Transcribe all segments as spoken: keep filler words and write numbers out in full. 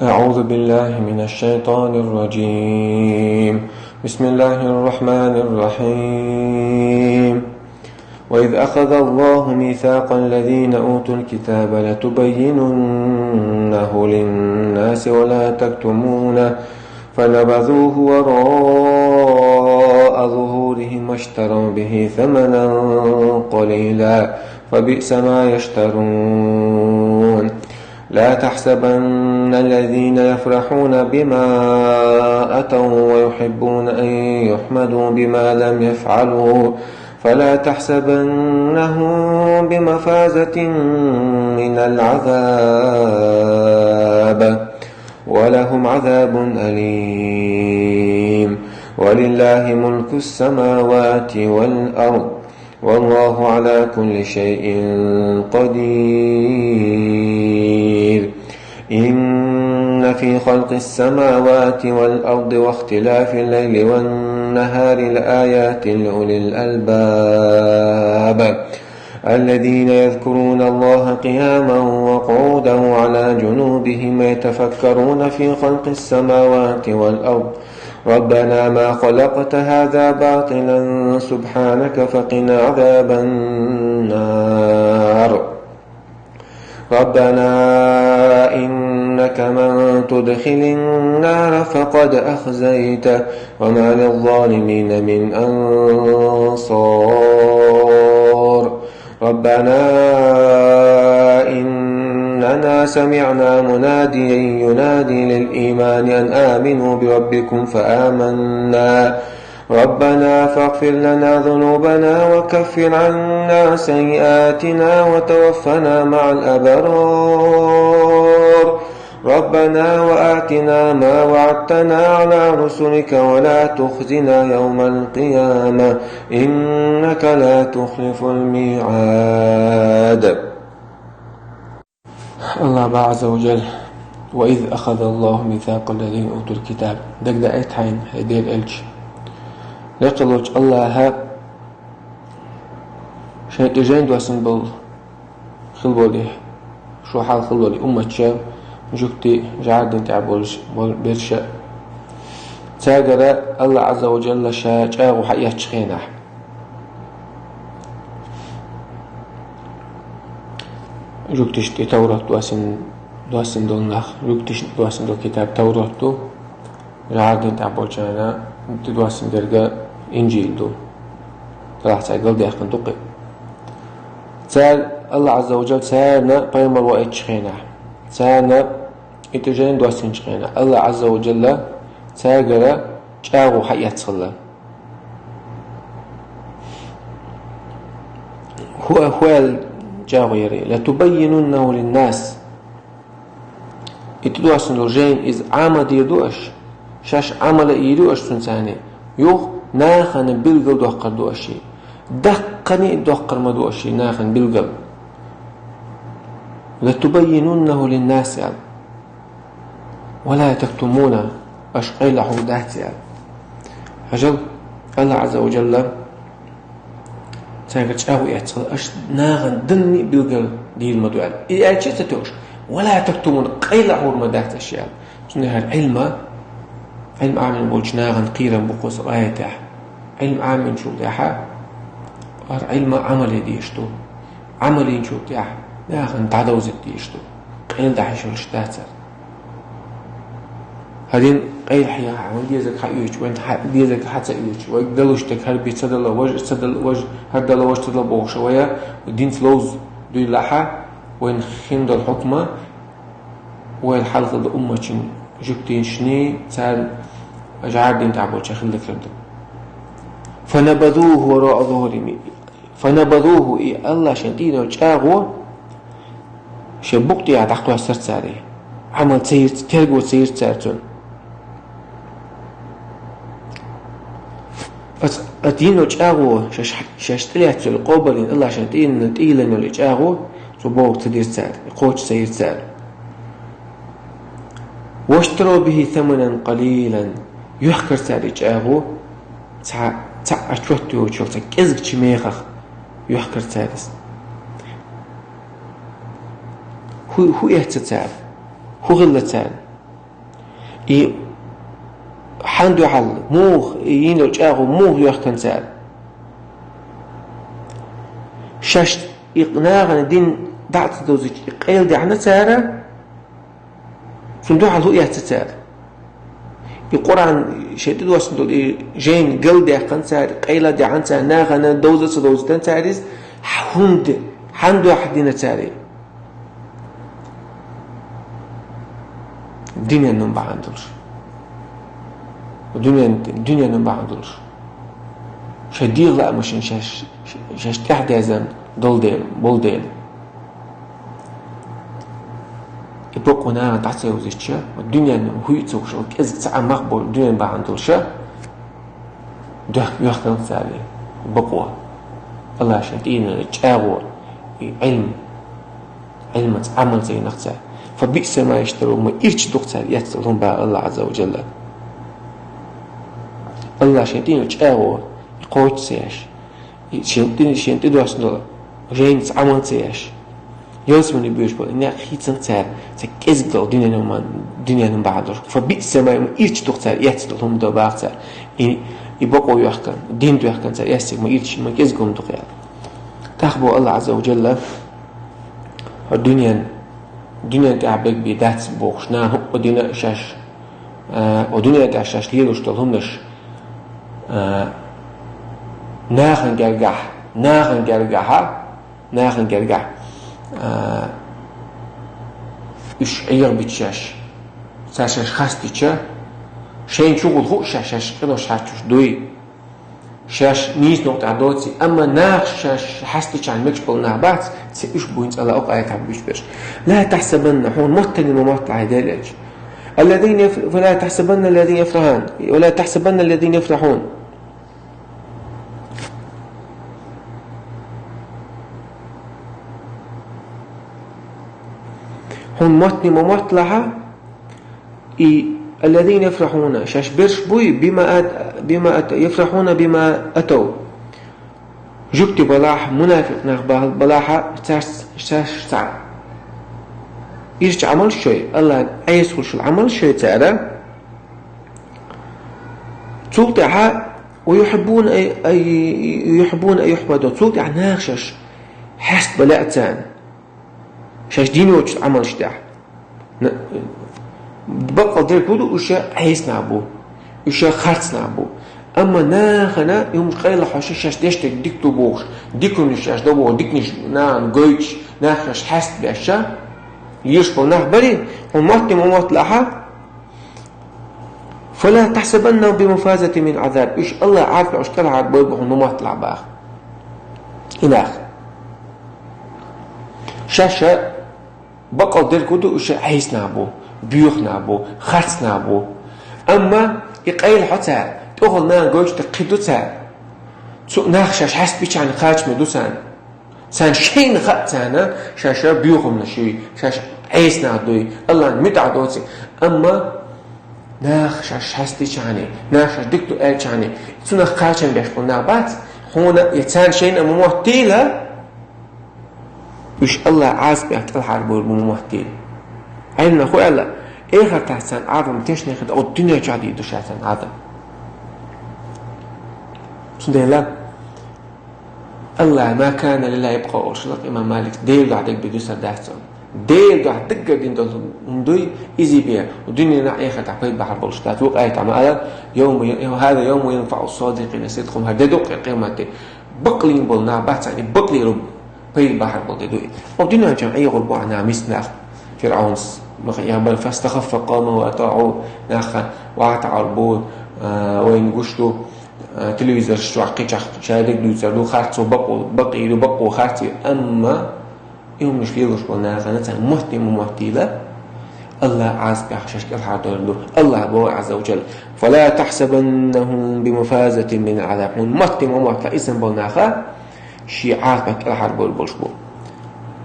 أعوذ بالله من الشيطان الرجيم. بسم الله الرحمن الرحيم. وإذ أخذ الله ميثاق الذين أوتوا الكتاب لتبيننه للناس ولا تكتمونه فنبذوه وراء ظهورهم واشتروا به ثمنا قليلا فبئس ما يشترون. لا تحسبن الذين يفرحون بما أتوا ويحبون أن يحمدوا بما لم يفعلوا فلا تحسبنهم بمفازة من العذاب ولهم عذاب أليم. ولله ملك السماوات والأرض والله على كل شيء قدير. إن في خلق السماوات والأرض واختلاف الليل والنهار لآيات لأولي الألباب الذين يذكرون الله قياما وقعودا وعلى جنوبهم ويتفكرون في خلق السماوات والأرض ربنا ما خلقت هذا باطلا سبحانك فقنا عذاب النار. ربنا إنك من تدخل النار فقد أخزيته وما للظالمين من أنصار. ربنا إننا سمعنا مناديا ينادي للإيمان أن آمنوا بربكم فآمنا. ربنا فاغفر لنا ذنوبنا وكفر عنا سيئاتنا وتوفنا مع الأبرار. ربنا وآتنا ما وعدتنا على رسلك ولا تخزنا يوم القيامة إنك لا تخلف الميعاد. Аллах бахьа Ӏазза ва Джалла: «وإذ أخذ الله ميثاق الذين أوتوا الكتاب». Дагадеъий хьайна, хӀай Дела Элча, лекха волча Аллаха шоай тӀа жайн доссийна бола хила болий, шо хьалха хила болий умматаш, жугтий, жӀара дина тӀа болаш бола бераш, царгара Аллах Ӏазза ва Джалла ший чӀагӀо хьаэцача хенахь. Жугташта тӀа Таврат доссийна, доссийна дола нах, жугташта доссийна дола китаб Таврат ду, жӀара дина тӀа болчарна тӀа доссийна дерг Инжил ду. Делахь царна галдаьккхина ду-кх. Цар, Аллах Ӏазза ва Джалла царна пайхамар ваийтача хенахь, царна и тӀа жайн доссийнача хенахь, Аллах Ӏазза ва Джалла царгара чӀагӀо хьаэцна хилла. ХӀу-, хӀу аьлла чӀагӀо яр: «لتبيننه للناس». И тӀадоссийна дола жайн, иза Ӏамал дийр ду аша, шоаш Ӏамал а йийр ю аша цунца, юха нахана билгал доаккхар ду аша. Даккхане а доаккхар ма ду аша нахана билгал. «لتبيننه للناس», аьлла. «ولا تكتمونه», аша къайла хьур дац аьлла. Хьажал, Аллах Ӏазза ва Джалла царгара чӀагӀо эцна хилла, аша нахана данне а билгал дийр ма ду аьлла. И аьлча а ца тоьуш: «ولا تكتمونه», къайла хьур ма дац аша аьлла. Цундела хӀара Ӏилма, Ӏилма Ӏамийна болча нахана кхерам ба-кх цу аятехь. Ӏилма Ӏамийначул тӀехьа, хӀара Ӏилма Ӏамале дезаш ду. Ӏамал йийначул тӀехьа нахана дӀадовзийта дезаш ду. Къайла дӀахьош йолаш дац хӀара. ХӀара дин къайла хьаяхь, вайна дезарг хьаоьцуш, вайна хьа-, дезарг хьа ца оьцуш, вайга далуш дерг хӀара бе ца дала, важа ца дала, важа хӀара дала, важа ца дала бохуш, вай динца ловза дуьйлахь, вайна хинна долу хьукма вайна хьалха долу умматийн жуьгтийн шинний, царна жӀара дина тӀехь болчарна хилла дерг ду. «فنبذوه وراء ظهورهم». «فنبذوه», и Аллах шен тӀе йина чӀагӀо шен букъа тӀехьа дӀакхоьссира цара. Ӏамал ца йира, терго ца йира цара цунна. Ас, ас йина чӀагӀо, шаьш, шаьш тӀелаьцна йолу къобалйина, Аллах шен тӀе йина, тӀе йиллина йолу и чӀагӀо, цо бохург ца дира цара, кхочуш ца йира цара. «واشتروا به ثمنا قليلا», йоьхкира цара и чӀагӀо, цхьа, цхьа а чот йоцуш йолу, цхьа кӀезгачу мехах йоьхкира цара иза. ХӀу, хӀу эцна цара? ХӀу хилла царна? И хьан дуьхьал муха, и йина йола чӀагӀо муха йоьхкан цара? Шаьш и нахана дин дӀа а ца довзийча, и къайладаьхна цара, цунна дуьхьал хӀу эцна цара? И Къуръан шайн тӀедоссийна долу и жайна галдаьккхина цара, къайладаьхна цара, нахана довза а ца довзийтина цара иза, хӀунда, хьан дуьхьа дина цара и? Дуьненан бахьана долуш. Дуьнен, дуьненан бахьана долуш. Шайн дегӀан лаамашна шаьш, шаьш тӀаьхьадерзан долу дела, болу дела. И бакъо нахана дӀа ца йовзийча, дуьненан хӀуьйцу шал кӀезиг цхьа а мах болу дуьненан бахьана долуш, дуьхьа йоьхканца цара и бакъо. АллахӀа шайн тӀе йина чӀагӀо, и Ӏилма. Ӏилманца Ӏамал ца йинарх цара. «Фабиъса ма яштарун», ма ирча ду-кх цара эцна долу хӀума боху АллахӀа Ӏазза ва Джалла. АллахӀа шайн тӀе йина чӀагӀо, и кхочуш ца еш, и шен тӀе, шен тӀедоссийна долу жайнаца Ӏамал ца еш, ялсамане боьдуш болу и некъ хийцина цара, цхьа кӀезиг долу дуьненан ма, дуьненан бахьана долуш. «Фабиъса ма», ма ирча ду-кх цара эцна долу хӀума боху цара. И, и бакъо йоьхкан, дин доьхкан цара эцнарг ма ирча, ма кӀезиг хӀума ду-кх аьлла. ТӀаккха боху АллахӀа Ӏазза ва Джалла, хӀара дуьнен, дуьнен тӀехь бегбе дац бохуш, нахана хӀуъа дина шаьш, а, хӀара дуьнен тӀехь шаьш лелош долу хӀуманаш, а, нахана гергахь, нахана гергахьа, нахана гергахь, а, уьш Ӏехабича шаьш, цара шаьш хастича, шайна чугӀула хууш шаьш, шаьш къинош хьаьрчош дуй. Шаьш нийса новкъа тӀехь доций, амма нах шаьш хьаьстичхьана мегаш болу нах бац, ци уьш буйна цӀа лаьа окъа айтахь буьйцу берш. «Ла тахьсабанна», хьуна маттане ма мотталахь Делан Элча. «Аллазина яф-, фала тахьсабанна аллазина яфрахьун, ва ла тахьсабанна аллазина яфрахьун». Хьуна маттане ма мотталахь, и «аллазина яфрахьуна», шаьш берш буй, «бима ат-, бима ат-, яфрахьуна бима атав». Жуьгти балахь, мунафикъ нах бал-, балахь, цаьрца, цаьрца цхьаъ. Ирча Ӏамалш йой, АллахӀ Ӏеса хуьлуш йолу Ӏамалш йой цара. Цул тӀаьхьа, «ва юхьиббуна ай, ай, юхьиббуна ай юхьмаду», цул тӀаьхьа наха шаьш хьаьстабан лаьа царна. Шаьш дина йоцучу Ӏамалш тӀехь. На-, баккъал дерг хӀун ду, уьш Ӏеса нах бу, уьш харц нах бу. Амма нахана и хӀумаш къайлахьош, шаьш деш дерг дика ду бохуш, дика хӀуманаш шаьш до бохуш, диканаш нахана гойтуш, нах шаьш хьаьстабеш, лелаш болу нах барий, хьуна маттане ма мотталахь, «фала тахьсабаннахум бимафазатин мин Ӏазаб». Уьш АллахӀ Ӏазапах уьш кӀелхьарбойла боху ма мотталахь боху. И нах. Шаьш баккъал дерг хӀун ду, уьш Ӏеса нах бу, боьха нах бу, харц нах бу. Амма и къайлахьо цара, тӀехула нахана гойтуш дерг кхин ду цара. Цу нах шаьш хьаьстабичхьана кхачаме ду царна. Царна шайна хаьа царна, шаьш боьха хӀуманаш юй, шаьш Ӏеса нах дуй, АллахӀна муьтӀахь доций. Амма нах шаьш хьаьстичхьана, нах шаьш дика ду аьлчхьана, цунах кхачам беш болу нах бац, хьуна я царна шайна а ма моттийла, уьш АллахӀ Ӏазапах кӀелхьарбойла бу ма моттийла. Ӏилманхо аьлла, эхартахь царна Ӏазап тешнехь ду, оцу дуьнен чохь дийр ду шаьш царна Ӏазап. Цундела АллахӀ, «ма кана лиллахӀи ябкъа» олуш ду имам Малик, Делан дуьхьа дерг бен дуьсур дац цунна. Делан дуьхьа даггара дина долу хӀума дуй, иза бен, дуьненахь, эхартахь пайда бахьар болуш дац. Вукху аятехь ма аьлла: «Йовма я-, хӀаза йовмун янфаӀу ссадикъина сидкъухум», хӀара де ду-кх къематде. Бакълийна болу нах бац, царна и бакълийра пайда бахьар болу де ду и. Оцу дуьнен чохь Ӏехур бу ахь нах, миска нах, ФирӀавнас, ма-, я бан фастахаффа къавмаху фатаӀу, нах вахьа таӀар бу, а, вайна гуш ду, а, телевизораш чохь, кхечахь шадерг дуьйцур ду, харцо бакъо, бакъийра, бакъо харцийра. Амма и хӀуманаш лелош болу нахана царна моттий ма моттийла, АллахӀ Ӏазапах шаьш кӀелхьардойр ду. АллахӀ боху Ӏазза ва Джалла: «Фала тахьсабаннахум бимафазатин мин Ӏазаб». Хьуна моттий ма мотталахь, и санна болу нах шен Ӏазапах кӀелхьарбойр болуш бу.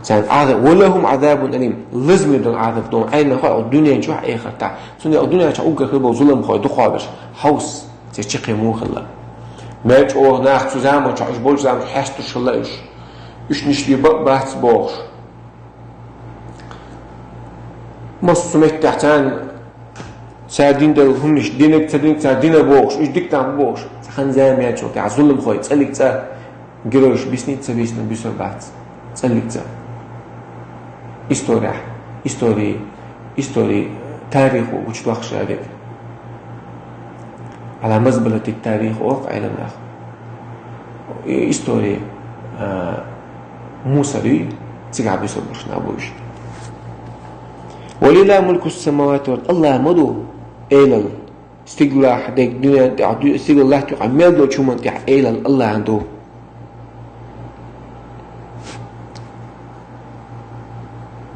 Царна Ӏазап, «ва лахум Ӏазабун алим», лазаме долу Ӏазап ду, Ӏайнах а, дуьнен чохь а, эхартахь. Цундела дуьнен чохь уггар хир болу зуламхой дукхахберш хьовса. Церан чаккхе муха хилла. Мел чӀогӀа нах цу заманчохь, уьш болчу заманчохь хьаьстуш хилла уьш. Уьш нишли бакъ бац бохуш. Массо а меттехь царна Цар дина дала хӀуманаш динарг, ца динарг, цар дина бохуш, уьш дика нах бу бохуш. Цхьана зама яьлчул тӀаьхьа зулам хой, цӀаллиг цӀа геройш бисни, ца бисни буьсур бац. ЦӀаллиг цӀа. История. Истори, истори, тариху гучудохуш дерг. Ала мазбалатит тарих олу Ӏеламнаха. И истори, а, мусор ю, цигахь буьсур болуш нах бу уьш. Ва лиллахи мулку самавати вал ард. Аллахьан ма ду элал. Стигалахь дерг дуьнен тӀехь, ду-, стигал латта юкъахь мел долчу хӀуманна тӀехь элал Аллахьан ду.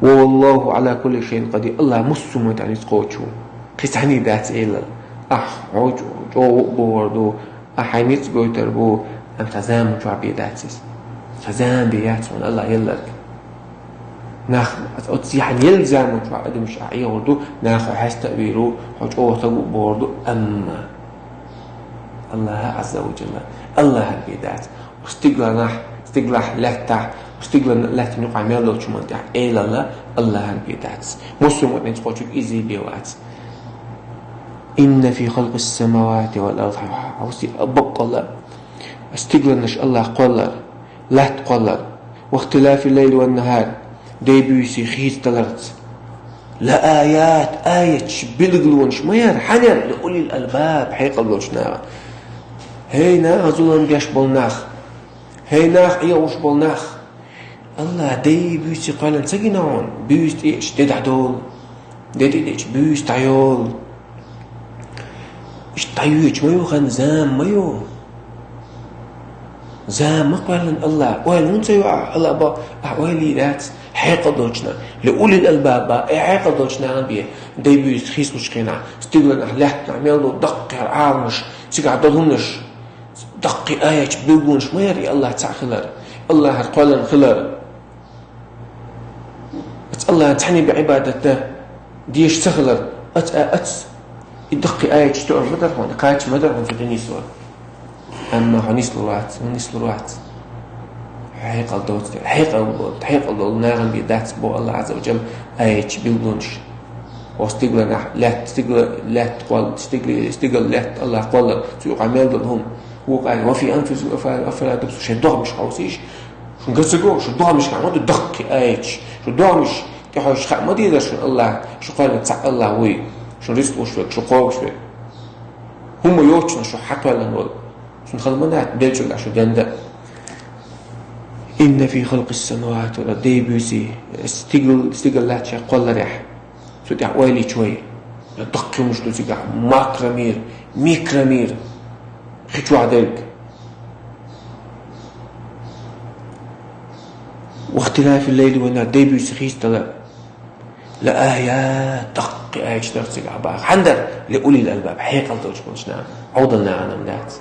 Ва валлаху Ӏала кулли шайин къадир. Аллахь массо хӀуманна тӀехь ницкъ кхочуш ву. Кхин цхьаьннан дац элал. Ахь хьо чӀо-, чӀогӀа а бохур ду, ахь хьайн ницкъ гойтур бу, амма цхьа зама чохь бен дац иза. Цхьа зама бен яц хьуна Аллахь елларг. Нах, оцу яхьан елла заманчохь адамаш ахь Ӏехур ду, нах хьо хьеста а вийр ву, хьо чӀогӀа стаг ву бохур ду, амма Аллахьа Ӏазза ва Джалла, Аллахьан бен дац. Стигалахь, стигалахь лаьттахь, стигала лаьттан юкъахь мел долчу хӀуманна тӀехь элал Аллахьан бен дац. Массо хӀуманна тӀехь ницкъ кхочург иза бен вац. Инна фи халкъис самавати вал ард, хьовсий, баккъалла, стигаланаш Аллахь кхоллар, лаьтта кхоллар, вахтилафил лайли ван нахьар, дей-буьйсий хийцадаларца. Ла аят, аяташ, билгалонаш ма яра, хьан яра, ли улил албаб, хьекъал долчу наха. ХӀей, наха зулам деш болу нах! ХӀей, нах Ӏехуш болу нах! Аллахь дей-буьйсий кхоьллина ца гина хьуна, буьйса тӀе а де дӀадолу. Де тӀе деъча буьйса дӀайолу. Иштта дӀайоьдуш ма ю, хан зама ма ю. Зама ма кхоьллина Аллахь. Ойла хӀунда ца йо ахь? Аллахь боху, ахь ойла йийр яц. Хьекъал долчу наха. Ли улил албаб, э, хьекъал долчу нахана бен. Дей-буьйса хийцалучу хенахь, стигаланахь, лаьттанахь мел долу даккхий Ӏаламаш, цигахь долу хӀуманаш, даккхий аяташ, билгалонаш ма яра и Аллахь цхьаъ хилар, Аллахьара кхоьллина хилар. Аца Аллахьан цхьаьннан бен Ӏибадат дан дезаш ца хилар, аца, а, аца. И даккхий аяташ тоьар ма дара хьуна, кхача ма дара хьуна цу тӀе нислур. Амма хьо нислур вац, хьо нислур вац. Хьо хьекъал доцу дела, хьекъал долу, хьекъал долу нахана бен дац боху Аллахь Ӏазза ва Джалла аяташ, билгалонаш. Хьо стигаланахь, лаьтта, стигала лаьтта кхолла, стигали-, стигала лаьтта Аллахь кхоллар, цу юкъахь мел долу хӀума. Вукху аьлла, ва фи анфусикум, афала, афала тубсирун, шайн догӀмашкахь хьовсийша, шуна гацаго, шуна догӀмашкахь ма ду даккхий аяташ, шун догӀмаш тӀехьожуш хаа ма дезара шуна Аллахь, шу кхоьллина цхьаъ Аллахь вуй, шун рицкъ луш верг, шу кхобуш верг. ХӀумма йоцучунах шу хьакхоьллина волу. Цунна хала ма дац, делчул а шу денда. Инна фи халкъис самавати вал ард, дей-буьйсий, стигал, стигал лаьтта шайн кхолларехь. Цу тӀехь ойла йича вай. Даккхий хӀуманаш ду цигахь, макромир, микромир, хи чохь дерг. Вахтилафил лайли ван нахьар, дей-буьйсий хийцадалар. Ла аят, даккхий аяташ дара цигахь боху. Хьан дара? Ли улил албаб, хьекъал долуш болчу нахана. Ӏовдал нахана ма дац.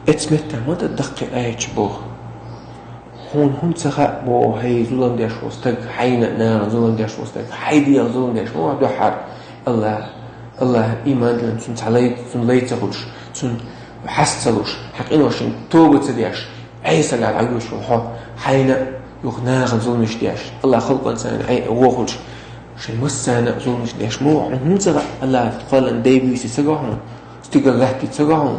Эцу меттехь ма ду даккхий аяташ боху. Хьуна хӀунда ца хаьа боху, хӀей, зулам деш волу стаг, хьайна а нахана зулам деш волу стаг, хьайн дегӀан зулам деш ма ву ахь дуьххьара. Аллахь, Аллахьан ийман диллина цунна цхьа лай, цунна лай ца хуьлуш, цунна хьаста ца луш, хьан къиношна тоба ца деш, Ӏесалла дӀагоьш ву хьо, хьайна а, юха нахана зуламаш деш, Аллахь халкъана царна Ӏе а вохуьлуш, шайн массарна а зуламаш деш ма ву хьуна. ХӀунда ца хаьа, Аллахь кхоьллина дей-буьйсий ца го хьуна, стигал лаьттий ца го хьуна?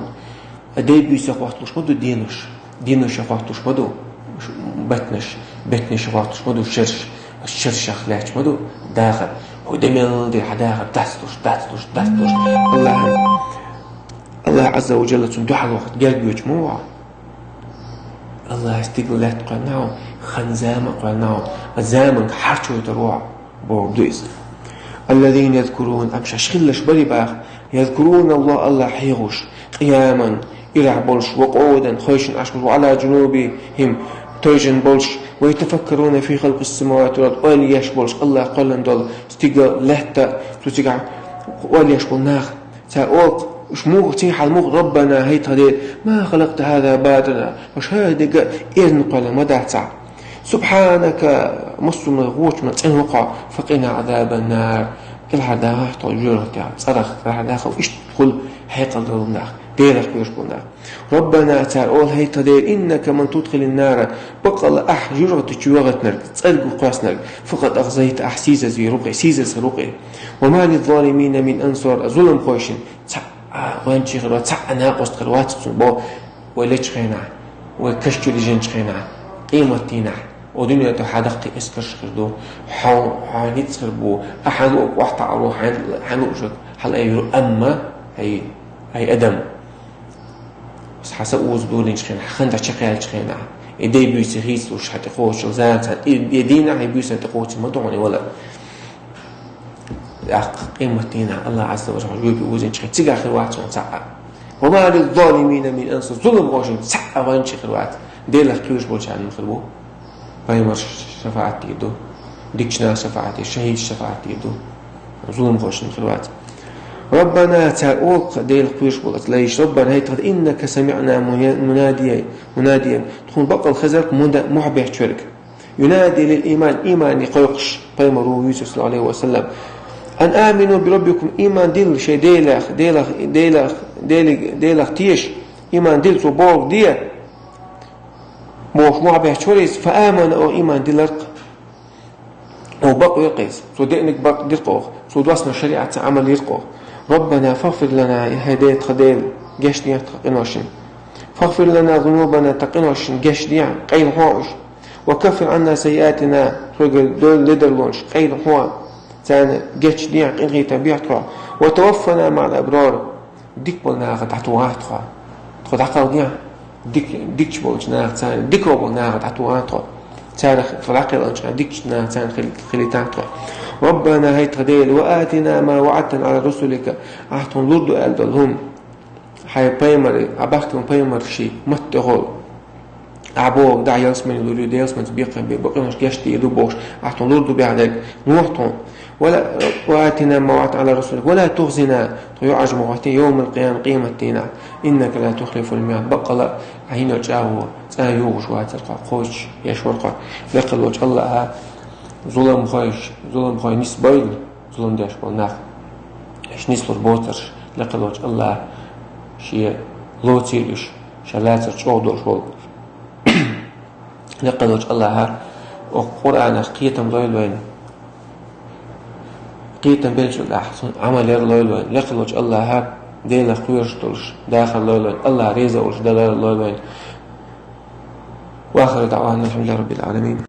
Дей-буьйсий хотталуш ма ду денош. Денош хотталуш ма ду беттанаш. Беттанаш хотталуш ма ду шерш. Шершех лаьтташ ма ду дахар. ХӀокху де мел дерг хьан дахар дацлуш, дацлуш, дацлуш. Аллахьан, Аллахь Ӏазза ва Джалла цунна дуьхьал вахча герга воьдуш ма ву хьо. Аллахьа стигал лаьтта кхоьллина хьуна, хан зама а кхоьллина хьуна. Заманга хьарчойтур ву хьо. Бохург ду иза. Аллазина язкурун, амма шаьш хилларш барий боху, язкурун Аллах, Аллах хьехош, къияман, ирахь болуш, ва къуъудан, хевшина Ӏаш болуш, ва Ӏала джунубихим, тевжина болуш, ва ятафаккаруна фи халкъис самавати вал ард, ойла еш болуш, Аллах кхоьллина долу стигал, лаьтта, цу цигахь ойла еш болу нах. Цара олу, уьш муха, цхьана хьал муха, Раббана, хӀей тхан Дела, ма халакъта хӀаза батила, хӀокху хӀара дерг а эрна кхоьллина ма дац ахь. Субхьанака, массо а хӀуманах вочу хӀуманах цӀена ву хьо, факъина Ӏазабан нар, кӀелхьардахьа тхо жоьжахатех, цӀарах кӀелхьардахьа, иштта хуьлу хьекъал долу нах. Делах кхоьруш болу нах. Раббана, цара олу: «ХӀай тхан Дела, иннака ман тудхилин нара, баккъалла ахь жожагӀати чу вахийтинарг, цӀерга кхоьссинарг, факъад ахзайта, ахь сийсазвийр ву-кх и, сийсаз хир ву-кх и. Ва ма лиззалимина мин ансар, зуламхойшна цхьа а гӀоьнчий хир вац, цхьа а накъост хир вац цунна», боху, вай лечу хенахь, вай каш чу лижинчу хенахь, къематдийнахь. О дуьнен тӀехь хьан даккхий эскарш хир ду, хьо, хьо ницкъ хир бу, ахьа луъу кӀохь таӀаро, хьан, хьан луъушаг хьалаайвир ву, амма, хӀай, хӀай адам, хьан са уза долийначу хенахь, хьан дан чекхаьллачу хенахь, и дай буьйса хийцалуш хьан тӀекхочуш зама цхьаъ, и, и дийнахь, и буьйса тӀекхочуш ма ду хьуна и валар. ТӀаккха къематдийнахь Аллах Азза ва Жалла жоьпе вузинчу хенахь, цигахь хир вац хьуна цхьа а. Ва ма лиззалимина мин ансар, зуламхошна цхьа а гӀоьнчий хир вац. Делах кхоьруш болчарна хир бу. Пайхамарш шафаӀат дийр ду. Дикачу наха шафаӀат дийр, шахӀидаш шафаӀат дийр ду. Зуламхошна хир вац. Раббана, цара олу-кх Делах кхоьруш болу оцу лайша: «Раббана, хӀай тхан Дела, иннака самиъна муна-, мунадиян, мунадиян». Тхуна баккъалла хезар-кх мунда-, мохь бехча верг. «Юнади лил ийман», иймане кхойкхуш, пайхамар ву вуьйцуш, саллаллаху Ӏалайхи ва саллам: «Ан амину би раббикум», ийман дилла шайн Делах, Делах, Делах, Делиг-, Делах теша, ийман дилла, цо бохург де, бохуш, мохь бехча вара иза, фа амана, оха ийман дилар-кх. Оха бакъ вира-кх иза, цо деаниг бакъ дира-кх оха, цо доссанарг шариӀатца Ӏамал йира-кх оха. «Раббана фагфир лана», хӀай Дела, тхан Дела, гечдехьа тхан къиношна. «Фагфир лана зунубана», тхан къиношна гечдехьа, къайлахьо уьш. «Ва каффир Ӏанна саййиатина», тхоьгара девлла ледарлонаш къайлахьо, царна гечдехьа, къинхетам бехьа тхох. «Ва таваффана маӀал абрар», дика болу нахах дӀатохахьа тхо. Тхо дӀакхалхадехьа, дик-, дикачу болчу нахаца, дика болу нахах дӀатохахьа тхо. Царах тхо дӀакхелхинчу хенахь, дикачу нахаца хил-, хилийтахьа тхо. «Раббана», хӀай тхан Дела, «ва атина ма ваӀадтана Ӏала русулика», ахь тхуна лур ду аьлла долу хӀума. Хьайн пайхамарш, хьан бахкам пайхамаршна матта тӀехула. Ахь бохург дӀа ялсамане лур ю, ялсаманца бекхам бе, бакъонаш гечдийр ду бохуш, ахь тхуна лур ду бехьа дерг, лохьа тхуна. «Ва ла, ва атина ма ваӀадтана Ӏала русулика, ва ла тухзина», тхо йоӀаржа ма хӀоттае, «йовмал къиямати», къематдийнахь, «иннака ла тухлифул миӀад», баккъалла ахь йинчу агӀор цкъа а йогӀуш вацара хьо, кхочушъеш вара хьо. Лекха волчу Аллаха зуламхойш, зуламхой нисбойла, зулам деш болу нах. Уьш нислур боцурш, лекха волчу Аллаха шен лоцийла уьш, ша лацар чӀогӀа долуш волу. Лекха волчу Аллаха окху Къуръанах кхетам лойла вайна. Кхетам беллачул тӀаьхьа цунна Ӏамал яр лойла вайна. Лекха волчу Аллаха Делах кхоьруш долуш дахар лойла вайна. Аллах реза волуш далар лойла вайна. Ва ахиру даъвана алхьамдулиллахи раббил Ӏаламин.